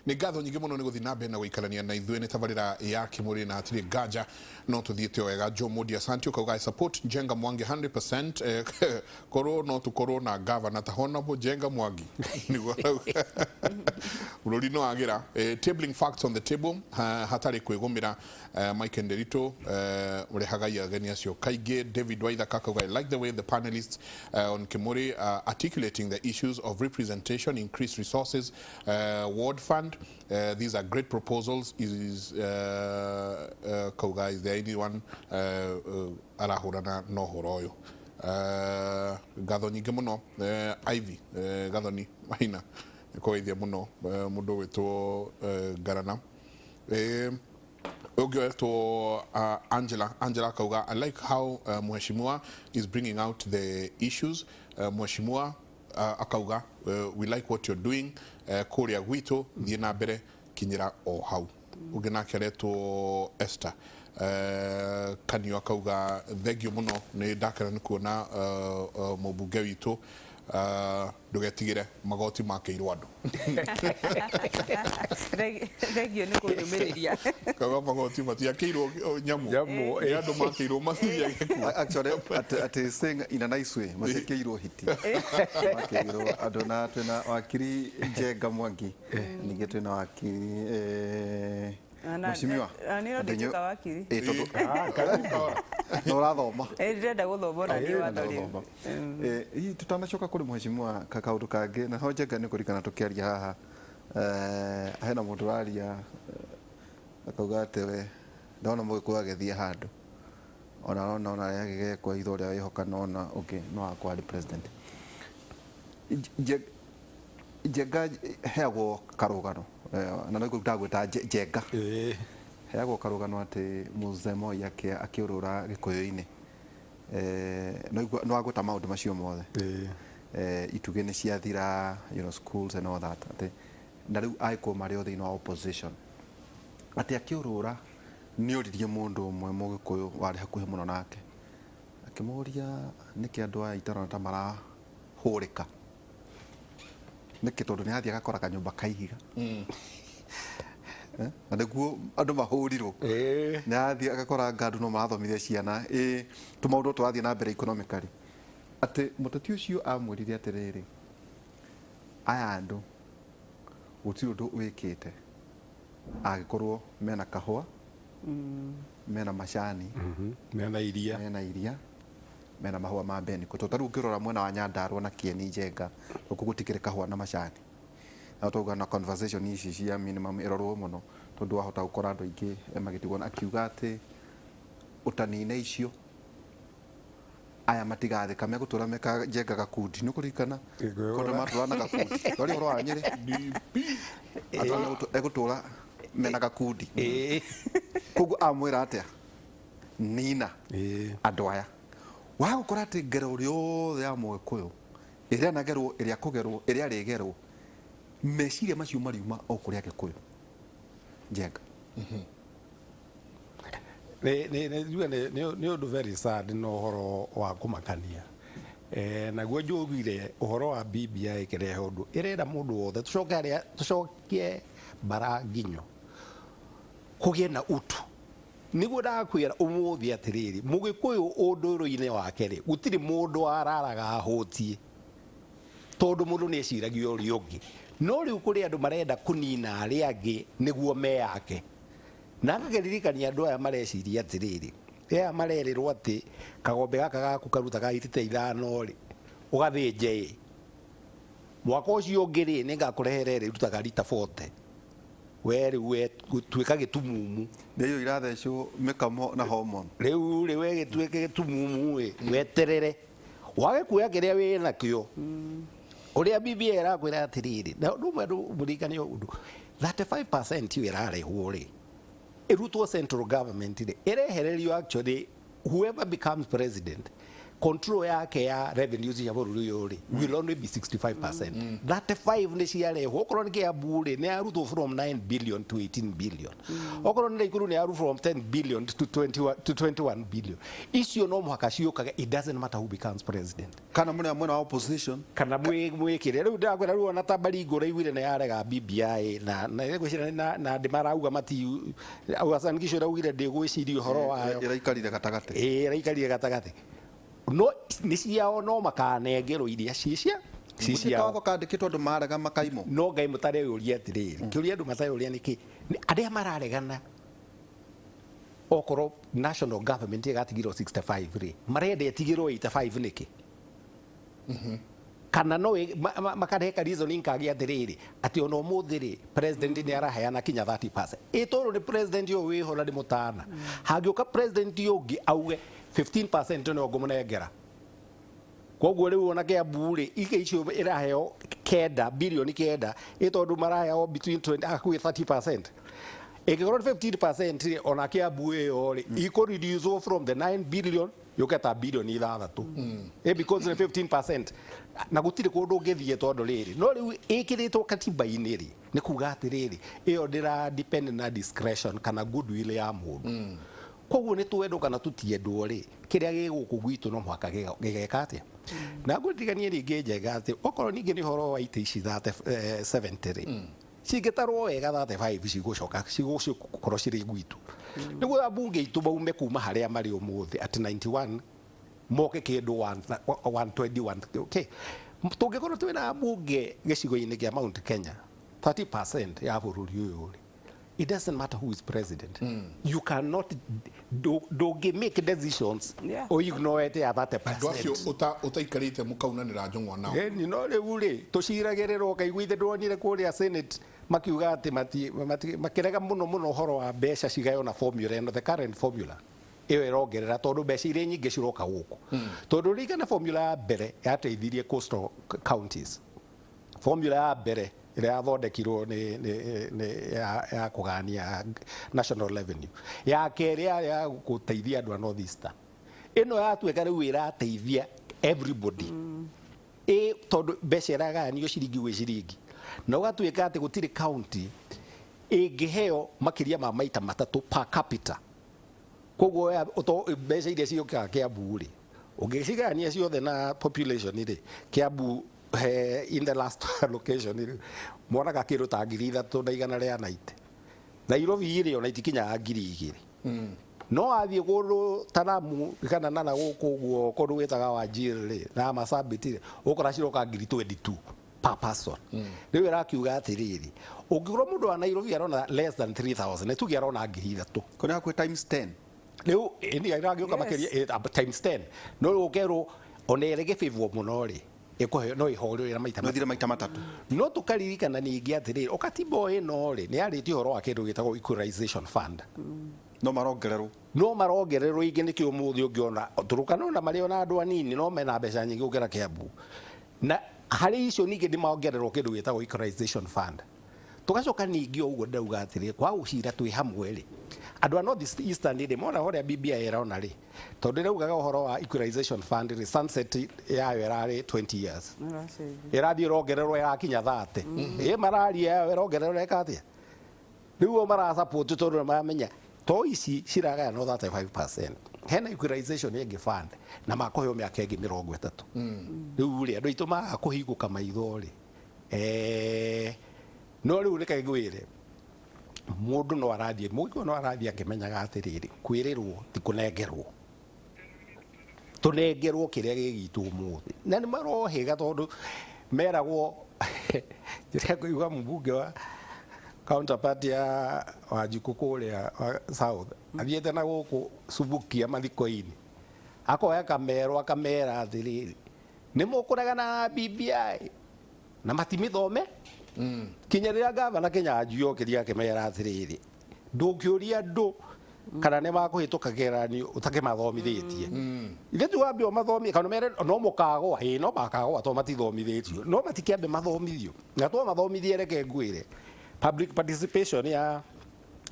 Nĩ ngatho nyingĩ mũno nĩ gũthiĩ na mbere na gũikarania na ithuĩ. Nĩ tabarĩra ya Kĩmũrĩ na hatirĩ nganja no tũthiĩte o wega. Joe Modi, asante. Ũkauga, "I support Njenga Mwangi 100%." Korwo no tũkorwo na gavana ta Honorable Njenga Mwangi, nĩguo arauga, bũrũri no agĩra. Tabling facts on the table, hatarĩ kwĩgũmĩra. Mike Nderitu, ũrehagai ageni acio kaingĩ. David Waithaka akauga, "I like the way the panelists on Kimuri articulating the issues of representation, increased resources, ward fund. These are great proposals." Is kauga, is there anyone arahũrana na ũhoro ũyũ? Ngatho nyingĩ mũno, Ivy Gathoni Maina, kũgeithia mũno mũndũ gwĩtwo Ngarana. Ũngĩ wetwo Angela. Angela akauga, "I like how Mheshimiwa is bringing out the issues." Mheshimiwa akauga, "We like what you're doing kũrĩa gwitũ, thiĩ na mbere, kinyĩra o hau." Ũngĩ nake aretwo Esther Kanio, akauga, "Thank you mũno, nĩ ndakena nĩ kuona mũmbunge witũ. Ndũgetigĩre, magoti makĩirwo andũ." Thengio nĩ kũnyũmĩrĩria. Kauga magoti matiakĩirwo nyamũ. Nyamũ, nĩ andũ makĩirwo mathiage kuo. Actually, at saying in a nice way, matiĩkĩirwo hiti, makĩirwo andũ. Na twĩna wakiri Njenga Mwangi, ningĩ twĩna wakiri mheshimiwa. Nĩ Andũ ndĩtuĩka wakiri. Tondũ Ah, karibu kahora. No ũrathoma. Ndĩrenda gũthoma ona niĩ watho rĩu. Gũthoma. Hihi tutanacoka kũrĩ mheshimiwa, kaũndũ kangĩ na ho Njenga nĩ kũririkana tũkĩaria haha, hena mũndũ ũraria, akauga atĩ we ndona mũgĩkũyũ agĩthiĩ handũ, ona arona ona arĩa agĩgekwo itho ũrĩa wĩhoka nona ũngĩ no akorwo arĩ president. Njenga heagwo karũgano, na no ndagwĩta Njenga. Heagwo karũgano atĩ Mzee Moi akĩũrũra gĩkũyũ-inĩ, no no agwĩta maũndũ macio mothe. Itugĩ nĩ ciathira, schools and all that, atĩ na rĩu agĩkorwo marĩ o thĩinĩ wa opposition, atĩ akĩũrũra nĩ oririe mũndũ ũmwe mũgĩkũyũ warĩ hakuhĩ mũno nake, akĩmũria, "Nĩkĩ andũ aya itarona ta marahũrĩka? Nĩkĩ?" Tondũ nĩ athiĩ agakora kanyũmba ka ihiga. Na nĩguo andũ mahũrirwo. Nĩ athiĩ agakora nga andũ no marathomithia ciana, ĩ tũmaũndũ tũrathiĩ na mbere economically. Atĩ mũteti ũcio amwĩrire atĩrĩrĩ, "Aya andũ gũtirĩ ũndũ wĩkĩte angĩkorwo mena kahũa, mena macani, Mena iria. Mena iria, mena mahũa ma mbeniko." Tondũ ta rĩu ũngĩrora mwena wa Nyandarua na Kieni, Njenga, gũkũ gũtikĩrĩ kahũa na macani. Na twauga na conversation ici cia minimum ĩrorwo mũno, tondũ wahota gũkora andũ aingĩ magĩtigwo. Na akiuga atĩ ũtanine icio, aya matigathĩka, megũtũra meka Njenga gakundi. Nĩ ũkũririkana kondũ matũra na gakundi twari ũhoro wa Nyĩrĩ, andũ aya egũtũra mena gakundi. Koguo amwĩra atĩa? Nina andũ aya. Wagũkora atĩ ngero rĩothe ya mũgĩkũyũ ĩrĩa anagerwo, ĩrĩa kũgerwo, ĩrĩa arĩgerwo, meciria macio mariuma o kũrĩ agĩkũyũ, Njenga. Nĩ njuge nĩ ũndũ very sad na ũhoro wa kũmakania. Naguo njugire ũhoro wa BBI ĩkĩrehe ũndũ ĩrenda mũndũ wothe tũcoke harĩa tũcokie mbara nginyo kũgĩe na utu. Nĩguo ndakwĩra ũmũthĩ atĩrĩrĩ, mũgĩkũyũ ũndũrũ-inĩ wake rĩ, gũtirĩ mũndũ wararaga ahũtiĩ, tondũ mũndũ nĩ eciragia ũrĩa ũngĩ. No rĩu kũrĩ andũ marenda kũnina arĩa angĩ nĩguo meyake. Na ngakĩririkania andũ aya mareciria atĩrĩrĩ, aya marerĩrwo atĩ kagombe gaka gaku karutaga irita 5 rĩ, ũgathĩnje ĩ, mwaka ũcio ũngĩ rĩ, nĩngakũrehere ĩrĩa ĩrutaga rita 40. We rĩu we tuĩka gĩtumumu. Nĩ iyo irathecwo mĩkamo na hormone. Rĩu rĩ, we gĩtuĩke gĩtumumu ĩ, weterere wage kuoya kĩrĩa wĩ nakĩo. Ũrĩa BBI ĩrakwĩra atĩrĩrĩ, na ũndũ ũmwe andũ mũririkane, ũndũ 35% ĩyo ĩrarehwo rĩ, ĩrutwo central government rĩ, ĩrehererio actually whoever becomes president. Control yake ya revenues ya bũrũri ũyũ rĩ will only be 65%. 35 nĩ ciarehwo. Okorwo nĩ Kiambu rĩ, nĩ yarutwo from 9 billion to 18 billion. Okorwo nĩ Nakuru, nĩ yarutwo from 10 billion to 21, to 21 billion. Icio no mũhaka ciũkage. It doesn't matter who becomes president. Kana mũrĩ mwena wa opposition. Kana mwĩkĩre rĩu ndĩrakwĩra, rĩu ona ta Baringo ũraiguire nĩ yarega BBI na ngwĩciria na ndĩ marauga mati Uasin Gishu ĩraugire ndĩgwĩciria ũhoro wayo. Ĩraikarire gatagatĩ. Ĩĩ, ĩraikarire gatagatĩ, no nĩ ciao, no makanengerwo iria ciĩ ciao. Kawatho kandĩkĩtwo andũ marega makaimwo. No Ngai mũtareyũria atĩrĩrĩ, kĩũria andũ matareyũria nĩkĩ? Nĩ arĩa mararegana, okorwo national government ĩgatigirwo 65 rĩ, marenda ĩtigĩrwo 85 nĩkĩ? Kana no makareka reasoning kagĩ atĩrĩrĩ, atĩ ona ũmũthĩ rĩ, president nĩ araheana kinya 30%. Ĩ tondũ nĩ president ũyũ wĩho na nĩ mũtana, hangĩũka president ũngĩ auge 15% no ngũmũnengera, koguo rĩu ona Kiambu rĩ, ike icio ĩraheo 9 bilioni 9, ĩ tondũ maraheo between 20 hakuhĩ 30%, ĩngĩkorwo nĩ 15% rĩ, ona Kiambu ĩyo rĩ ĩkũ reduce from the 9 billion yũke ta bilioni 6, ĩ because nĩ 15%, na gũtirĩ kũndũ ũngĩthiĩ tondũ rĩrĩ no rĩu ĩkĩrĩtwo katiba-inĩ rĩ, nĩ kuga atĩrĩrĩ, ĩyo ndĩra depend na discretion kana goodwill ya mũndũ. Koguo nĩ twendwo kana tũtiendwo rĩ, kĩrĩa gĩ gũkũ gwitũ no mũhaka gĩgeka atĩa. Na ngũririkanie rĩngĩ njega atĩ okorwo ningĩ nĩ ũhoro wa itĩ ici 70 rĩ, cingĩtarwo wega 35 cigũcoka cigũkorwo cirĩ gwitũ, nĩguo ambunge aitũ maume kuma harĩa marĩ ũmũthĩ at 91 moke kĩndũ 121. Okay, tũngĩkorwo twĩna ambunge gĩcigo-inĩ kĩa Mount Kenya 30% ya bũrũri ũyũ rĩ, it doesn't matter who is president, you cannot ndũngĩ make decisions ũignorete ya Andũ 30%. Acio ũtaikarĩte mũkaunanĩra njũng'wa nao. Ĩni no rĩu rĩ, tũciragĩrĩrwo kaigua ithe ndĩronire kũrĩa Senate makiuga atĩ makĩrega mũno mũno ũhoro wa mbeca cigaywo na formula ĩno, the current formula ĩyo ĩrongerera, tondũ mbeca iria nyingĩ ciroka gũkũ, tondũ ririkana formula ya mbere yateithirie coastal counties. Formula ya mbere ĩrĩa yathondekirwo nĩ ya kũgania national revenue, ya kerĩ yarĩ ya gũteithia andũ a North Eastern. Ĩno yatuĩka rĩu ĩrateithia everybody, ĩ tondũ mbeca ĩragayanio ciringi gwĩ ciringi, na ũgatuĩka atĩ gũtirĩ county ĩngĩheo makĩria ma maita matatũ per capita. Koguo mbeca iria ciũkaga Kiambu rĩ, ũngĩcigayania ciothe na population rĩ, Kiambu he in the last allocation rĩ, monaga kĩndũ ta 3,190. Nairobi rĩ, ona itikinyaga 2,000. No wathiĩ kũndũ ta Lamu kana nana gũkũ ũguo kũndũ gwĩtaga Wajir rĩ na Marsabit rĩ, ũkora ciroka 22,000 per person. Rĩu ĩrakiuga atĩrĩrĩ, ũngĩkorwo mũndũ wa Nairobi arona less than 3000, nĩ tuge arona 3,000. Kũrĩ hakuhĩ times 10. Rĩu ĩni ĩragĩũka makĩria times 10, no rĩu ũkerwo ona ĩrĩ gĩbĩbwo mũno rĩ, ĩkũheo no ĩhũrĩre maita no ĩthire maita matatũ. No tũkaririkana ningĩ atĩrĩrĩ, ũkatiba o ĩno rĩ, nĩ yarĩtie ũhoro wa kĩndũ gĩtagwo equalization fund. No marongererwo. No marongererwo ingĩ. Nĩkĩo ũmũthĩ ũngĩona Turukana ona marĩ ona andũ anini no mena mbeca nyingĩ gũkĩra Kiambu, na harĩ icio ningĩ nĩ mongererwo kĩndũ gĩtagwo equalization fund. Tũgacoka ningĩ o ũguo ndauga atĩrĩ, kwa gũcira twĩ hamwe rĩ, andũ a North Eastern rĩ, mona ũrĩa BBI ĩrona rĩ, tondũ ĩraugaga ũhoro wa equalization fund rĩ, sunset yayo ĩrarĩ 20 years. Ĩrathiĩ ĩrongererwo ĩrakinya 30. Ĩ mararia yayo ĩrongererwo ĩka atĩa? Rĩu o marasupport tondũ nĩ maramenya to ici ciragayanwo 35%, hena equalization ĩngĩ fund na makũheo mĩaka ĩngĩ 30. Rĩu rĩ, andũ aitũ maga kũhingũka maitho rĩ, no rĩu reke ngwĩre, mũndũ no arathiĩ, mũgĩkũyũ no arathiĩ akĩmenyaga atĩrĩrĩ, kwĩrĩrwo ti kũnengerwo. Tũnengerwo kĩrĩa gĩ gitũ ũmũthĩ, na nĩ marohĩga tondũ meragwo njĩra kũigua mũmbunge wa counterpart ya Wanjikũ kũrĩa wa South athiĩte na gũkũ Subukia mathiko-inĩ, akoya kamerwo akamera atĩrĩrĩ, nĩ mũkũregana na BBI na matimĩthome. Kinya rĩrĩa gavana Kĩnyanjui okĩria akĩmera atĩrĩrĩ, ndũngĩũria andũ kana nĩ makũhĩtũka kĩgeranio ũtakĩmathomithĩtie. Ithe tu wambe ũmathomithie kana mere no mũkagũa. Ĩĩ, no makagũa tondũ matithomithĩtio, no matikĩambe mathomithio na twamathomithie. Reke ngwĩre, public participation ya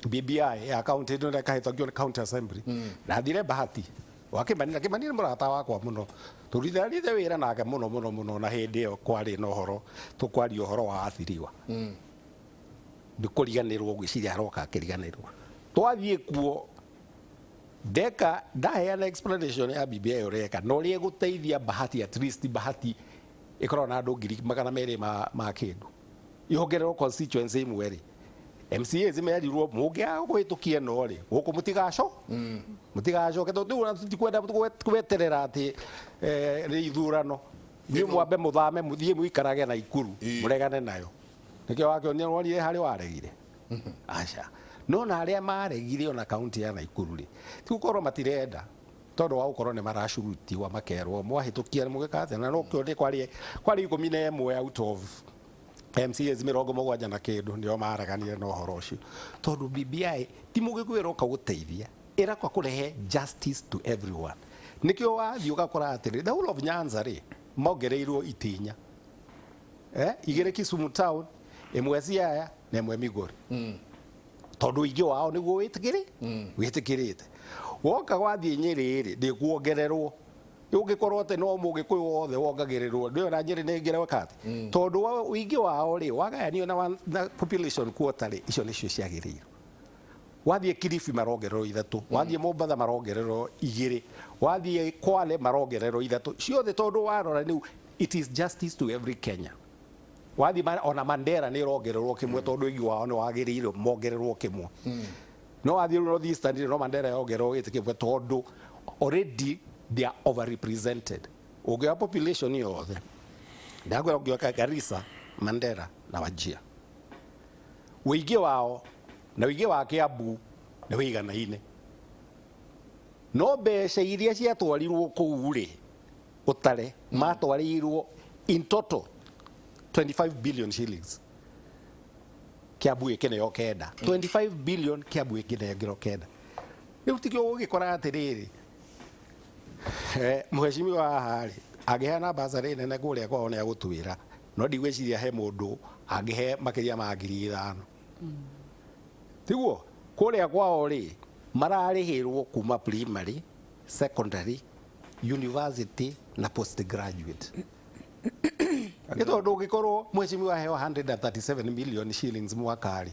BBI ya county ĩno ĩrĩa ĩkahĩtũkio nĩ county assembly, ndathire Bahati. Wa Kimani, na Kimani nĩ mũrata wakwa mũno, tũrithanĩte wĩra nake mũno mũno mũno, na hĩndĩ ĩyo kwarĩ na ũhoro tũkwaria ũhoro wa athiriwa nĩ kũriganĩrwo, ngwĩciria aroka akĩriganĩrwo. Twathiĩ kuo ndeka ndaheana explanation ya BBI ũreka na ũrĩa ĩgũteithia Bahati, at least Bahati ĩkoragwo na andũ 200,000 ma kĩndũ, ihongererwo constituency imwe rĩ, MCAs merirwo mũngĩaga kũhĩtũkia ĩno rĩ, gũkũ mũtigacoke tondũ rĩu ona tũtikwenda gweterera atĩ nĩ ithurano, inyuĩ mwambe mũthame mũthiĩ mũikarage Naikuru. Mũregane nayo, nĩkĩo wakĩonire wonire harĩ waregire aca, no na arĩa maregire ona kaunti ya Naikuru rĩ, ti gũkorwo matirenda, tondũ wa gũkorwo nĩ maracurutiwa makerwo mwahĩtũkia mũgĩka atĩa, na no kĩone kwarĩ 11 out of MCAs 70 na kĩndũ nĩo mareganire na ũhoro ũcio, tondũ BBI ti mũgĩkũyũ ĩroka gũteithia, ĩroka kũrehe justice to everyone. Nĩkĩo wathiĩ ũgakora atĩrĩ, the whole of Nyanza rĩ, mongereirwo itĩ inya, igĩrĩ Kisumu town, ĩmwe Siaya na ĩmwe Migori, tondũ ũingĩ wao nĩguo wĩtĩkĩrĩte. Woka gwathiĩ Nyĩrĩ rĩ, ndĩkuongererwo, ũngĩkorwo atĩ no mũgĩkũyũ wothe wongagĩrĩrwo, ndĩyo na Nyĩrĩ nĩ ĩngĩreka atĩ tondũ ũingĩ wao rĩ wagayanio na population quota rĩ, icio nĩcio ciagĩrĩirwo. Wathiĩ Kilifi marongererwo ithatũ, wathiĩ Mombatha marongererwo igĩrĩ, wathiĩ Kwale marongererwo ithatũ, ciothe tondũ warora rĩu it is justice to every Kenya. Wathiĩ ona Mandera nĩ ĩrongererwo kĩmwe tondũ ũingĩ wao nĩ wagĩrĩirwo mongererwo kĩmwe. No wathiĩ North Eastern no Mandera yongererwo gĩtĩ kĩmwe tondũ already they are overrepresented. Ũngĩoya population yothe, ndakwĩra, ũngĩoya Garissa, Mandera na Wajir, ũingĩ wao na ũingĩ wa Kiambu nĩ wĩiganaine, no mbeca iria ciatwarirwo kũu rĩ, ũtare matwarĩirwo in total 25 billion shillings, Kiambu ĩkĩneo kenda, 25 billion, Kiambu ĩkĩnengerwo kenda. Rĩu tikĩo ũgĩkora atĩrĩrĩ, mheshimiwa haha rĩ, angĩheana basarĩ nene kũrĩa kwao nĩ agũtwĩra, no ndigwĩciria he mũndũ angĩhe makĩria ma 5,000, tiguo? Kũrĩa kwao rĩ, mararĩhĩrwo kuma primary, secondary, university na postgraduate. Nĩ tondũ ũngĩkorwo mheshimiwa aheo 137 million shillings mwaka rĩ,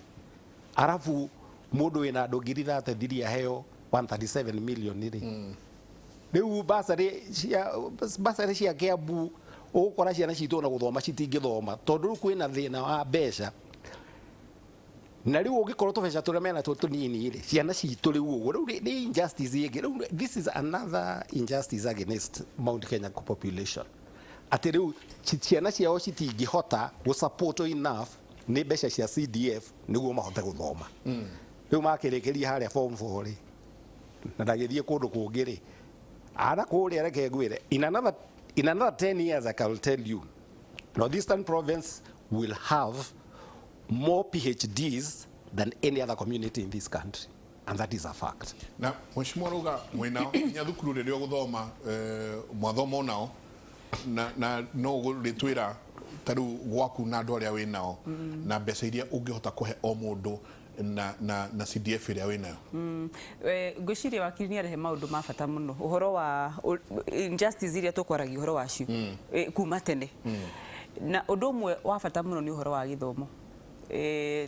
arabu mũndũ wĩna andũ 33,000 aheo 137 million rĩ, rĩu basarĩ cia Kiambu ũgũkora ciana citũ ona gũthoma citingĩthoma, tondũ rĩu kwĩna thĩna wa mbeca. Na rĩu ũngĩkorwo tũbeca tũrĩa mena tuo tũnini rĩ, ciana citũ rĩu ũguo, rĩu nĩ injustice ĩngĩ. Rĩu this is another injustice against Mount Kenya population, atĩ rĩu ciana ciao citingĩhota gũ support enough nĩ mbeca cia CDF nĩguo mahote gũthoma. Rĩu makĩrĩkĩria harĩa form 4 rĩ, na ndagĩthiĩ kũndũ kũngĩ rĩ, ana kũrĩa, reke ngwĩre, in another 10 years, I can tell you, Northeastern Province will have more PhDs than any other community in this country, and that is a fact. Na mheshimiwa rauga mwĩnao nginya thukuru rĩrĩa ũgũthoma, mwathoma onao na no ũgũrĩtwĩra ta rĩu gwaku na andũ arĩa wĩ nao na mbeca iria ũngĩhota kũhe o mũndũ na CDF ĩrĩa wĩ nayo. Ngwĩciria wakiri nĩ arehe maũndũ ma bata mũno, ũhoro wa injustice iria tũkwaragia ũhoro wacio kuma tene, na ũndũ ũmwe wa bata mũno nĩ ũhoro wa gĩthomo,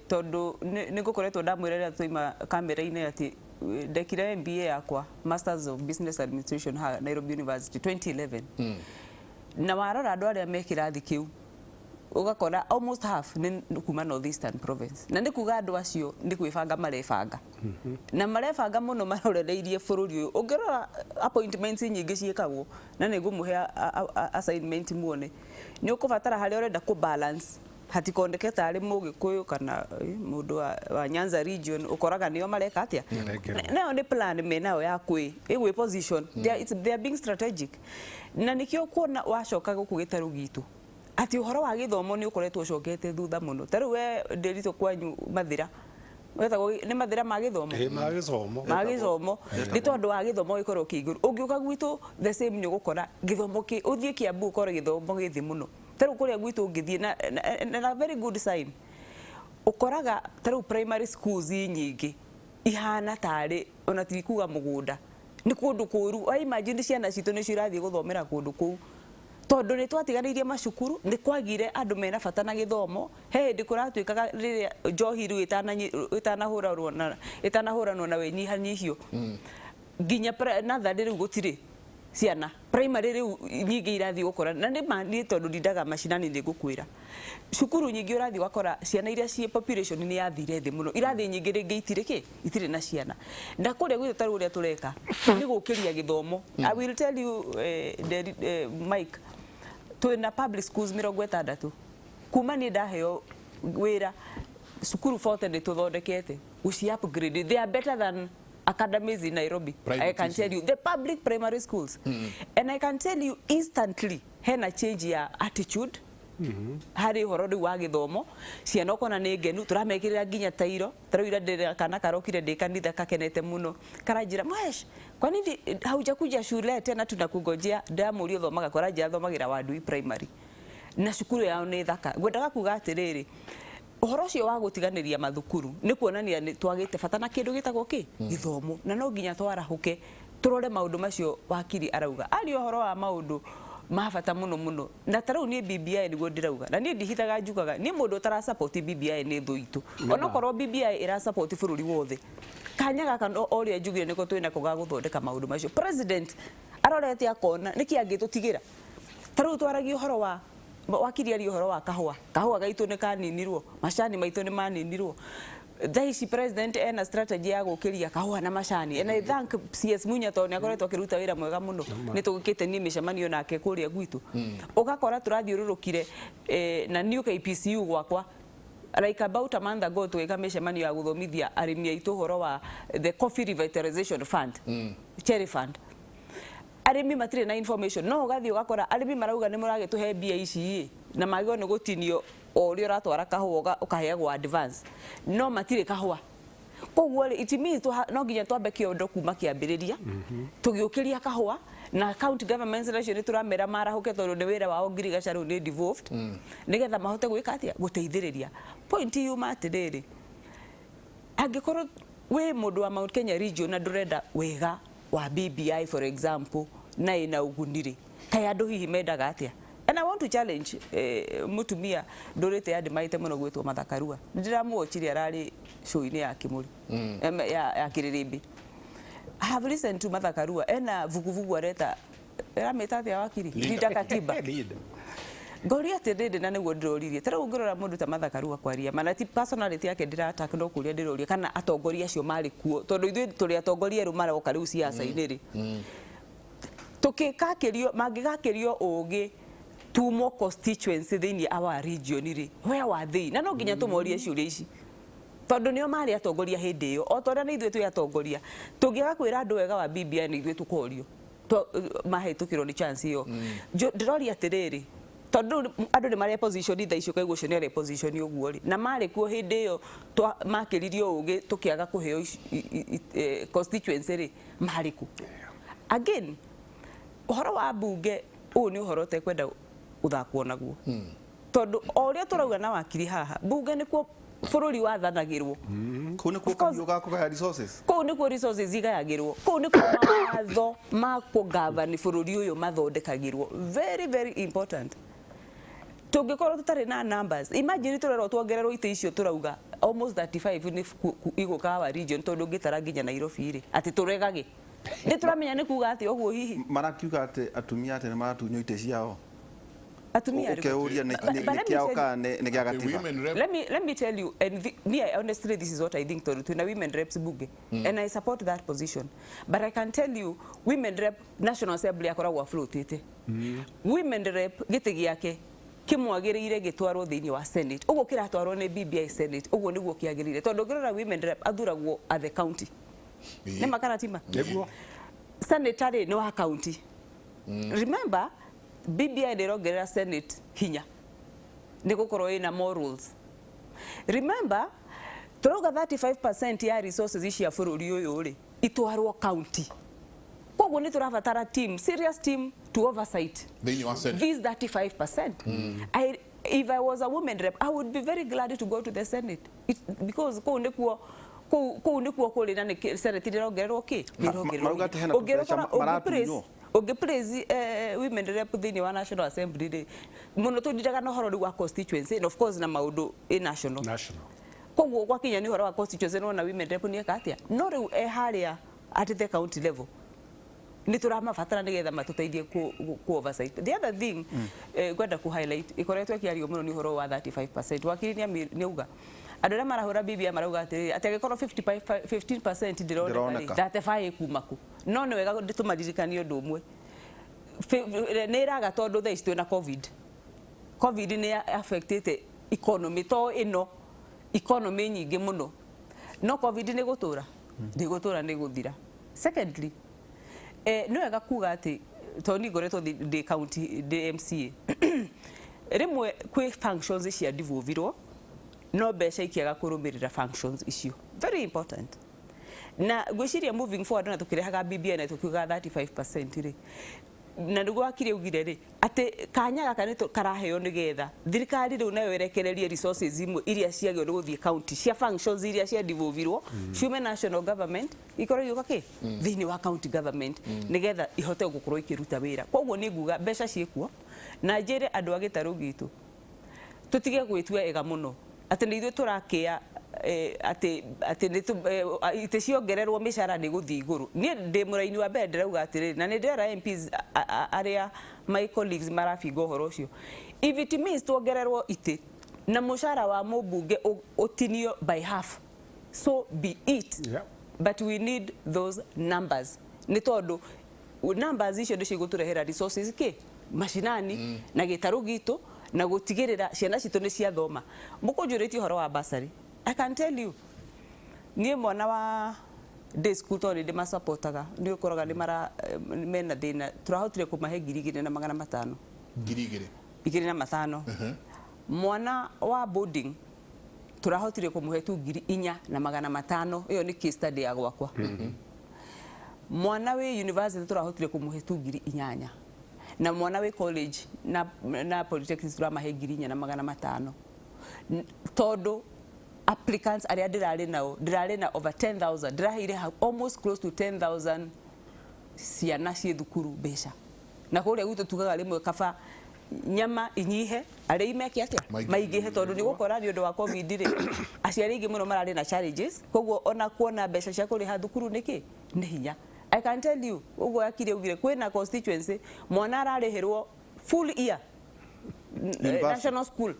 tondũ nĩ ngũkoretwo ndamwĩra rĩrĩa twaima kamera-inĩ atĩ ndekire MBA yakwa, Masters of Business Administration, haha Nairobi University 2011, na warora andũ arĩa me kĩrathi kĩu ũgakora almost half nĩ kuma North Eastern Province, na nĩ kuga andũ acio nĩ kwĩbanga marebanga, na marebanga mũno marorereirie bũrũri ũyũ. Ũngĩrora appointments nyingĩ ciĩkagwo, na nĩ ngũmũhe assignment muone, nĩ ũkũbatara harĩa ũrenda kũ balance hatikoneke tarĩ mũgĩkũyũ kana mũndũ wa Nyanza region, ũkoraga nĩo mareka atĩa. Marengerwo. Nayo nĩ plan menayo ya kwĩ position. They are being strategic, na nĩkĩo kuona wacoka gũkũ gĩtarũ gitũ atĩ ũhoro wa gĩthomo nĩ ũkoretwo ũcokete thutha mũno. Ta rĩu we ndĩritũ kwanyu Mathĩra, wetagwo nĩ Mathĩra ma gĩthomo. Ĩ, ma gĩthomo. Ma gĩthomo, nĩ tondũ wa gĩthomo gĩkorwo kĩ igũrũ. Ũngĩũka gwitũ the same, nĩ ũgũkora gĩthomo kĩ ũthiĩ Kiambu ũkore gĩthomo gĩ thĩ mũno. Ta rĩu kũrĩa gwitũ ũngĩthiĩ na very good sign, ũkoraga ta rĩu primary schools nyingĩ ihana tarĩ ona ti kuga mũgũnda. Nĩ kũndũ kũru. Wa imagine ciana citũ nĩcio irathiĩ gũthomera kũndũ kũu, tondũ nĩ twatiganĩirie macukuru, nĩ kwagire andũ mena bata na gĩthomo. He hĩndĩ kũratuĩkaga rĩrĩa njohi rĩu ĩtanahũranwo na wĩnyihanyihio nginya natharĩ, rĩu gũtirĩ ciana primary, rĩu nyingĩ irathiĩ gũkora. Na nĩ ma niĩ tondũ ndindaga macinani, nĩ ngũkwĩra cukuru nyingĩ ũrathiĩ ũgakora ciana iria ciĩ population nĩ yathire thĩ mũno, irathi nyingĩ rĩngĩ itirĩ kĩ, itirĩ na ciana. Na kũrĩa gwitũ tarĩu ũrĩa tũreka nĩ gũkĩria gĩthomo. I will tell you, Mike, twĩna public schools 60. Kuma niĩ ndaheo wĩra, cukuru 40 nĩ tũthondekete gũci upgrade. They are better than academies in Nairobi. Private I can tell you, the public primary schools. And I can tell you instantly hena change ya attitude harĩ ũhoro rĩu wa gĩthomo. Ciana ũkona nĩ ngenu, tũramekĩrĩra nginya tairo. Tarĩu ira ndĩra kana karokire ndĩ kanitha kakenete mũno, karanjĩra, "Mwesh, kwa nini haujakuja shule tena? Tunakungojea." Ndamũria ũthomaga kũ, aranjĩra thomagĩra Wandui Primary na cukuru yao nĩ thaka. Ngwendaga kuga atĩrĩrĩ, ũhoro ũcio wa gũtiganĩria mathukuru nĩ kuonania nĩ twagĩte bata na kĩndũ gĩtagwo kĩ gĩthomo, na no nginya twarahũke tũrore maũndũ macio. Wakiri arauga aria ũhoro wa maũndũ ma bata mũno mũno, na ta rĩu niĩ BBI nĩguo ndĩrauga, na niĩ ndihithaga, njugaga niĩ mũndũ ũtara support BBI nĩ thũ itũ, onokorwo BBI ĩra support bũrũri wothe. Kanya gaka o ũrĩa njugire nĩko twĩnako ga gũthondeka maũndũ macio. President arorete akona nĩkĩ angĩtũtigĩra. Ta rĩu twaragia ũhoro wa wakiri, aria ũhoro wa kahũa. Kahũa gaitũ nĩ kaninirwo, macani maitũ nĩ maninirwo. Thaa ici president ena strategy ya gũkĩria kahũa na macani, and I thank CS Munya tondũ nĩ akoretwo akĩruta wĩra mwega mũno. Nĩ tũgĩkĩte niĩ mĩcemanio nake kũrĩa gwitũ, ũgakora tũrathiũrũrũkire na new KPCU gwakwa like about a month ago, tũgĩka mĩcemanio ya gũthomithia arĩmi aitũ ũhoro wa the Coffee Revitalization Fund, Cherry Fund. Arĩmi matirĩ na information, no ũgathiĩ ũgakora arĩmi marauga nĩ mũragĩtũhe mbia ici ĩ, na magĩrĩirwo nĩ gũtinio o ũrĩa ũratwara kahũa, ũkaheagwo advance, no matirĩ kahũa. Koguo rĩ, it means no nginya twambe kĩondo kuma kĩambĩrĩria tũgĩũkĩria kahũa, na county governments nacio nĩ tũramera marahũke, tondũ nĩ wĩra wao. Ngirigaca rĩu nĩ devolved, nĩgetha mahote gwĩka atĩa, gũteithĩrĩria. Point yuma atĩrĩrĩ, angĩkorwo wĩ mũndũ wa Mount Kenya region na ndũrenda wega wa BBI, for example, na ĩna ũguni rĩ, kaĩ andũ hihi mendaga atĩa? And I want to challenge mutumia ndũrĩte yandĩmaĩte mũno gwĩtwo Martha Karua. Nĩndĩramũochire ararĩ show-inĩ ya Kĩmũri, ya Kĩrĩrĩmbĩ. I have listened to Martha Karua, ena vuguvugu areta, ĩramĩta atĩa, wakiri? Linda Katiba. Linda. Ngoria atĩrĩrĩ, na nĩguo ndĩroririe, ta rĩu ũngĩrora mũndũ ta Martha Karua kwaria mana ti personality yake ndĩrataka, no kũria ndĩroria kana atongoria acio marĩ kuo, tondũ ithuĩ tũrĩ atongoria erũ maroka rĩu ciaca-inĩ rĩ, tũkĩgakĩrio mangĩgakĩrio ũgĩ tumo constituency thĩinĩ our region rĩ, where were they? Na no nginya tũmorie ciũria ici, tondũ nĩo marĩ atongoria hĩndĩ ĩyo, o ta ũrĩa nĩ ithuĩ twĩ atongoria. Tũngĩaga kwĩra andũ wega wa BBI, nĩ ithuĩ tũkorio mahĩtũkĩrwo nĩ chance ĩyo. Ndĩroria atĩrĩrĩ, tondũ rĩu andũ nĩ marĩ position thaa ici, ũkaigua ũcio nĩ arĩ position ũguo rĩ, na marĩ kuo hĩndĩ ĩyo makĩririo ũgĩ tũkĩaga kũheo constituency rĩ, marĩ ku? Again, ũhoro wa mbunge ũyũ nĩ ũhoro ũtekwenda gũthakwo naguo, tondũ o ũrĩa tũrauga na wakiri haha, mbunge nĩkuo bũrũri wathanagĩrwo. Kũu nĩkuo Of course. kahiũ ga kũgaya resources. Kũu nĩkuo resources igayagĩrwo, kũu nĩkuo mawatho ma kũgavani bũrũri ũyũ mathondekagĩrwo. Very very important. Tũngĩkorwo tũtarĩ na numbers, imagine tũrerwo tuongererwo itĩ icio tũrauga almost 35 nĩ igũka our region, tondũ ũngĩtara nginya Nairobi rĩ, atĩ tũregage nĩ tũramenya nĩ kuga atĩ ũguo hihi. Marakiuga atĩ atumia atĩ nĩ maratunywo itĩ ciao. Atumia arĩkũ? Ũkeuria But nĩ let me kĩao tell you- kana nĩ gĩa The gatiba. women rep. Let me tell you, and me, I honestly, this is what I think. Tondũ twĩna women reps bunge, and I support that position. But I can tell you, women rep National Assembly akoragwo afloatĩte. Women rep gĩtĩ gĩake kĩmwagĩrĩire gĩtwarwo thĩinĩ wa Senate. Ũguo kĩratwarwo nĩ BBI Senate, ũguo nĩguo kĩagĩrĩire. Tondũ ũngĩrora women rep athuragwo at the county. Nĩ makaratima. Nĩguo. Senator rĩ, nĩ wa county. Remember, BBI nĩ ĩrongerera Senate hinya nĩ gũkorwo ĩna more rules. Remember, tũrauga 35% ya resources cia bũrũri ũyũ rĩ, itwarwo county. Koguo nĩ tũrabatara team, serious team to oversight Thĩinĩ wa Senate. this 35%. If I was a woman rep, I would be very glad to go to the Senate. Because kũu nĩkuo Kũu nĩkuo kũrĩ na nĩ senate ndĩrongererwo kĩ? Nĩrongererwo. Marauga atĩ hena tũbeca maratunywo. Ũngĩ place women rep thĩinĩ wa National Assembly rĩ, mũno tũndiraga na ũhoro rĩu wa constituency and of course na maũndũ ĩ national. National. Koguo gwakinya nĩ ũhoro wa constituency, nĩwona women rep nĩ eka atĩa, no rĩu e harĩa at the county level nĩ tũramabatara nĩgetha matũteithie ku oversight. The other thing ngwenda ku highlight ĩkoretwo ĩkĩario mũno nĩ ũhoro wa 35%. Wakiri nĩ auga andũ arĩa marahũra BBI marauga atĩrĩrĩ, atĩ angĩkorwo 55 15% ndĩroneka rĩ, Ndĩroneka. 35 ĩkuma kũ? No nĩ wega tũmaririkanie ũndũ ũmwe. Nĩ ĩraga tondũ thaa ici twĩna COVID. COVID nĩ affectĩte economy to ĩno, economy nyingĩ mũno, no COVID nĩ gũtũra ndĩgũtũra, nĩ gũthira. Secondly, nĩ wega kuga atĩ tondũ niĩ ngoretwo ndĩ county, ndĩ MCA, rĩmwe kwĩ functions cia devolvirwo no mbeca ikĩaga kũrũmĩrĩra functions icio. Very important. Na ngwĩciria moving forward, na tũkĩrehaga BBI na tũkiuga 35% rĩ, na nĩguo wakiri augire rĩ, atĩ kanya gaka nĩ karaheo nĩgetha thirikari rĩu nayo ĩrekererie resources imwe iria ciagĩrĩirwo nĩ gũthiĩ county cia functions iria cia devolvirwo, ciume national government ikorwo igĩũka kĩ thĩinĩ wa county government, nĩgetha ihote gũkorwo ikĩruta wĩra. Koguo nĩ nguga mbeca ciĩkuo, na njĩre andũ a gĩtarũ gitũ tũtige gwĩtua ega mũno atĩ nĩ ithuĩ tũrakĩa atĩ itĩ ciongererwo mĩcara nĩ gũthiĩ igũrũ. Niĩ ndĩ mũraini wa mbere ndĩrauga atĩrĩrĩ, na nĩ ndĩrera MPs arĩa my colleagues marabinga ũhoro ũcio, if it means tuongererwo itĩ na mũcara wa mũmbunge ũtinio by half, so be it. But we need those numbers, nĩ tondũ numbers icio nĩcio igũtũrehera resources kĩ macinani na gĩtarũ gitũ na gũtigĩrĩra ciana citũ nĩ ciathoma. Mũkũnjũrĩtie ũhoro wa bursary, I can tell you, niĩ mwana wa day school, tondũ nĩ ndĩmasapotaga, nĩ ũkoraga nĩ mara mena thĩna, tũrahotire kũmahe 2500. 2000? 2500. Mwana wa boarding tũrahotire kũmũhe tu 4500. Ĩyo nĩ case study ya gwakwa. Mwana wĩ university tũrahotire kũmũhe tu 8000, na mwana wĩ college na polytechnics tũramahe 4500, tondũ applicants arĩa ndĩrarĩ nao, ndĩrarĩ na over 10,000, ndĩraheire almost close to 10,000 ciana ciĩ thukuru mbeca. Na kũrĩa gwitũ tugaga rĩmwe kaba nyama inyihe, arĩi meke atĩa? Maingĩhe. Maingĩhe, tondũ nĩ gũkora nĩ ũndũ wa COVID rĩ, aciari aingĩ mũno mararĩ na challenges, koguo ona kuona mbeca cia kũrĩha thukuru nĩkĩ nĩ hinya. I can tell you, ũguo akiri augire, kwĩna constituency mwana ararĩhĩrwo full year University. National school,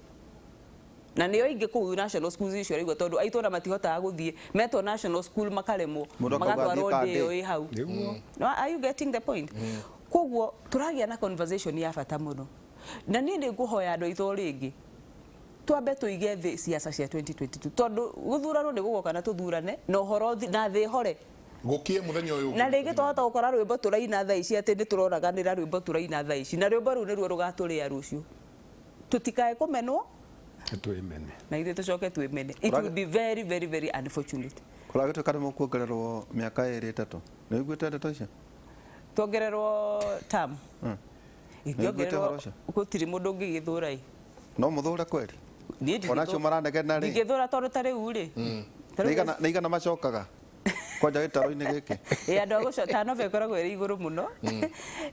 na nĩo ingĩ kũu national schools icio raigua, tondũ aitũ ona matihotaga gũthiĩ, metwo national school makaremwo. Mũndũ akauga Magatwarwo athiĩ ndĩ ĩyo kandĩ. ĩ hau. Nĩguo. No, are you getting the point? Koguo tũragĩa na conversation ya bata mũno, na niĩ nĩ ngũhoya andũ aitũ o rĩngĩ twambe tũige thĩ ciaca cia 2022, tondũ gũthurano nĩ gũgoka na tũthurane na ũhoro na thĩ hore. Gũkie mũthenya ũyũ. Na rĩngĩ twahota gũkora rwĩmbo tũraina thaa ici atĩ nĩ tũroraganĩra rwĩmbo tũraina thaa ici, na rwĩmbo rũu nĩruo rũgatũrĩa rũciũ. Tũtikae kũmenwo. Twĩmene. Na ithuĩ tũcoke twĩmene. It will be very, very, very unfortunate. Kũragĩtuĩka nĩ mũkuongererwo mĩaka ĩrĩ ĩtatũ, nĩ ũiguĩte ndeto icio? Tuongererwo term? Nĩũiguĩte ũhoro ũcio? Gũtirĩ mũndũ ũngĩgĩthũra ĩ. No mũthũre kweri? Niĩ ndingĩthũra. Ona acio maranegena rĩ? Ndingĩthũra, tondũ ta rĩu rĩ, ta rĩu Nĩ igana macokaga kwanja gĩtarũ-inĩ gĩkĩ. Ĩ, andũ a gũco turnover ĩkoragwo ĩrĩ igũrũ mũno,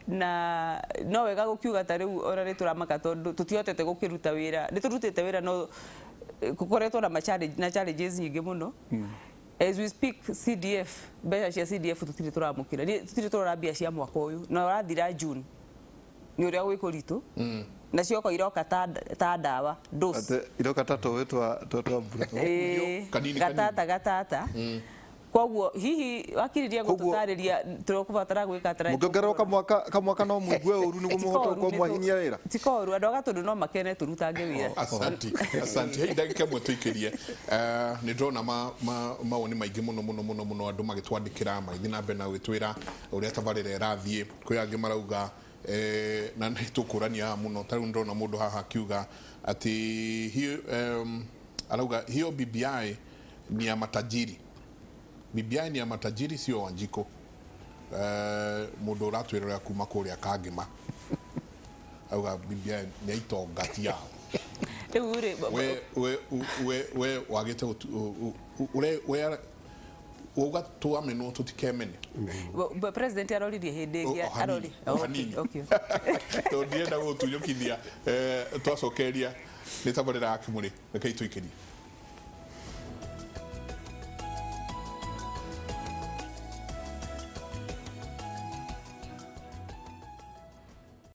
na no wega gũkiuga ta rĩu ona nĩ tũramaka tondũ tũtihotete gũkĩruta wĩra. Nĩ tũrutĩte wĩra, no gũkoretwo na ma challenge, na challenges nyingĩ mũno. As we speak, CDF, mbeca cia CDF tũtirĩ tũramũkĩra. Niĩ tũtirĩ tũrora mbia cia mwaka ũyũ na ũrathira June, nĩ ũrĩa gwĩ kũritũ, na cioka iroka ta ndawa dose. Atĩ iroka ta tũĩ twa mbura. Ĩĩ, Kanini, gatata gatata. Koguo hihi wakiriria gũtũtarĩria tũrĩkũbatara gwĩka atĩa? Mũngĩongererwo kamwaka no mũigue ũru nĩguo mũhote gũkorwo mwahinyia wĩra? Ti koru, andũ a Gatũndũ no makene tũrutange wĩra. Asanti, asanti. Hei, ndagĩka ĩmwe tũikĩrie. Nĩ ndĩrona mawoni maingĩ mũno mũno mũno mũno, andũ magĩtwandĩkĩra, magĩthiĩ na mbere na gwĩtwĩra ũrĩa tabarĩra ĩrathiĩ. Kwĩ angĩ marauga na nĩ tũkũrania haha mũno. Ta rĩu ndĩrona mũndũ haha akiuga atĩ hiyo, arauga hiyo BBI ni ya matajiri. BBI ni ya matajiri, sio Wanjiko. Mũndũ ũratwĩrora kuma kũrĩa Kangĩma auga BBI nĩ itonga ti yao. Rĩu rĩ, We wagĩte we Wauga twamenwo tũtikemene. President aroririe hĩndĩ ĩngĩ. O hanini, arori o hanini. Tondũ ndirenda gũtunyũkithia, twacokeria nĩ tabarĩra ya Kĩmũrĩ, rekei tũikĩrie.